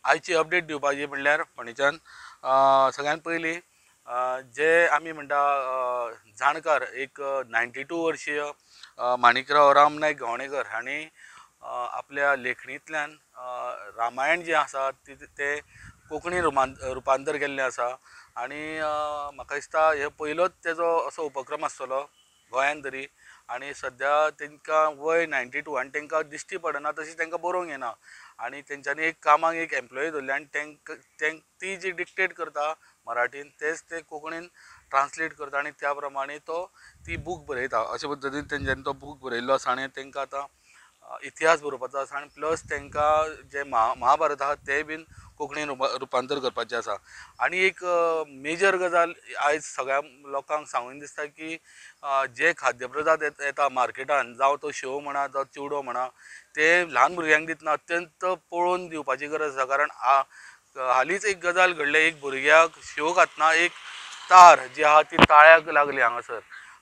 आयची अपडेट दिवपाची म्हणल्यार फोंडेच्यान सगळ्यान पयलीं जे आमी म्हणटा जाणकार एक 92 वर्शीय माणिकराव राम नायक गावणेकर हांणी आपल्या लेखणींतल्यान रामायण जें आसा तें कोंकणी रुपांतर केल्लें आसा. आनी म्हाका दिसता हे पयलोच तेजो असो उपक्रम आसतलो गोंयान तरी. आनी सद्या तांकां वय 92 आनी तांकां दिश्टी पडना, तशें तांकां बरोवंक येना आनी तेंच्यांनी एक कामाक एक एम्प्लॉई दवरली आनी तांकां ती जी डिक्टेट करता मराठीन तेच ते कोंकणीन ट्रान्सलेट करता आनी त्या प्रमाणे तो ती बूक बरयता. अशे पद्दतीन तेंच्यांनी तो बूक बरयल्लो आसा आनी तांकां आतां इतिहास बरोवपाचो आसा आनी प्लस तांकां जे महाभारत आहा तें बीन कोंकणीन रुपांतर करपाचें आसा. आनी एक मेजर गजाल आयज सगळ्या लोकांक सांगून दिसता की जे खाद्य पदार्थ येता मार्केटान, जावं तो शेव म्हणा जावं चिवडो म्हणा, ते ल्हान भुरग्यांक दितना अत्यंत पळोवन दिवपाची गरज आसा. कारण हालींच एक गजाल घडली, एक भुरग्याक शेव खातना एक तार जी आहा ती ताळ्याक लागली हांगासर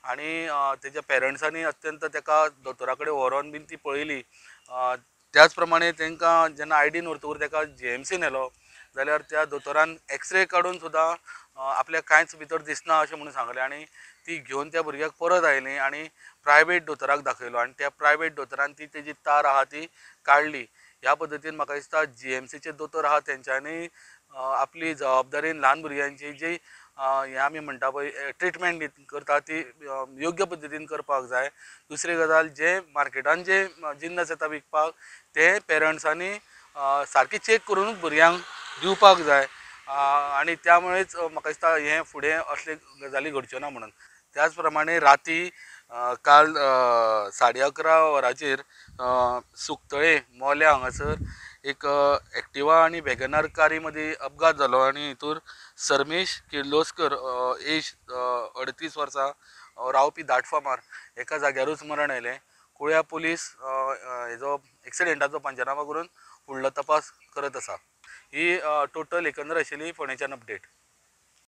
आनी तेच्या पेरंट्सांनी अत्यंत ताका दोतोरा कडेन व्हरोन बीन ती पळयली. त्याच प्रमाणे तांकां जेन्ना आयडीन व्हरतकूच ताका जीएमसीन व्हेलो जाल्यार त्या दोतोरान एक्सरे काडून सुद्दां आपल्याक कांयच भितर दिसना अशें म्हणून सांगलें आनी ती घेवन त्या भुरग्याक परत आयली आनी प्रायवेट दोतोराक दाखयलो आनी त्या प्रायवेट दोतोरान ती तेजी तार आहा ती काडली. ह्या पद्दतीन म्हाका दिसता जीएमसीचे दोतोर आहा तेंच्यांनी आपली जबाबदारीन ल्हान भुरग्यांची जी हें आमी म्हणटा पळय ट्रिटमेंट करता ती योग्य पद्दतीन करपाक जाय. दुसरी गजाल, जे मार्केटान जे जिन्नस येता विकपाक ते पेरंट्सांनी सारकी चॅक करूनच भुरग्यांक दिवपाक जाय आनी त्यामुळेच म्हाका दिसता हें फुडें असले गजाली घडच्यो ना म्हणून. त्याच प्रमाणे राती काल 11:30 वरांचेर सुकतळे मोल्या हांगासर एक एक्टिवा आनी वेगनार कारी मदीं अपघात जालो आनी हितूर सरमेश किर्लोस्कर एज 38 वर्सां रावपी दाटफामार एका जाग्यारूच मरण आयलें. कुळ्या पुलीस हेजो एक्सिडेंटाचो पंचनामा करून फुडलो तपास करत आसा. ही टोटल एकंदर आशिल्ली फोंडेच्यान अपडेट.